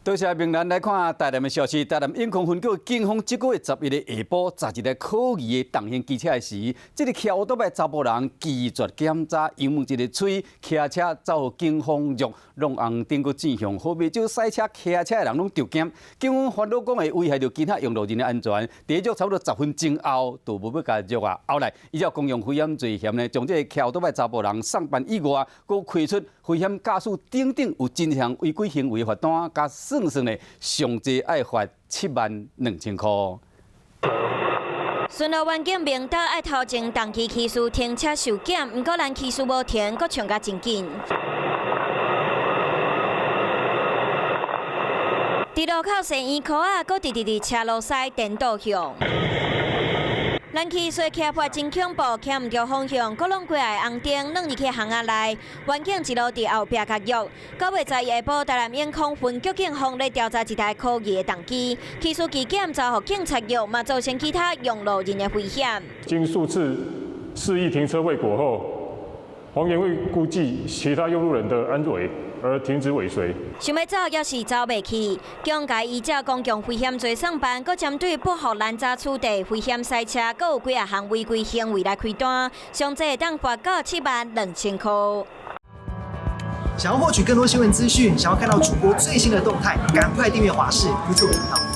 多謝明蘭。來看台南的消息，台南永康分局警方這個月11日下晡，查一台可疑的重型機車的時，這個騎烏托邦查埔人拒絕檢查，油門一个吹，騎車走予警方約弄紅燈閣轉向，予袂少駛車騎車的人攏著驚。警方煩惱講會危害著其他用路人的安全，佇約差不多10分鐘後，就無欲共約啊。後來依照公用危險罪嫌呢，將這個騎烏托邦查埔人送辦以外，閣開出危險駕駛等等有真項違規行為罰單，佮算算呢，上濟愛罰7萬2千箍。巡邏員警明道愛頭前重機騎士停車受檢，毋過咱騎士無停，閣衝甲真緊。佇路口踅圓箍仔，閣直直佇車路西顛倒向。咱騎士騎法真恐怖，騎毋著方向，閣攏規个紅燈，轉入去巷仔內。員警一路佇後壁共約。9月11下晡，台南永康分局警方咧調查一台可疑的重機，騎士拒檢遭予警察約，嘛造成其他用路人的危險。經數次示意停車未果後，黃言為顧及其他用路人的安危而停止尾隨。想欲走猶是走袂去，警方依照公共危險罪送辦，閣針對不予攔查取締、危險駛車，閣有幾仔項違規行為來開單，上濟會當罰到7萬2千箍。想要獲取更多新聞資訊，想要看到主播最新的動態，趕快訂閱華視 YouTube 頻道。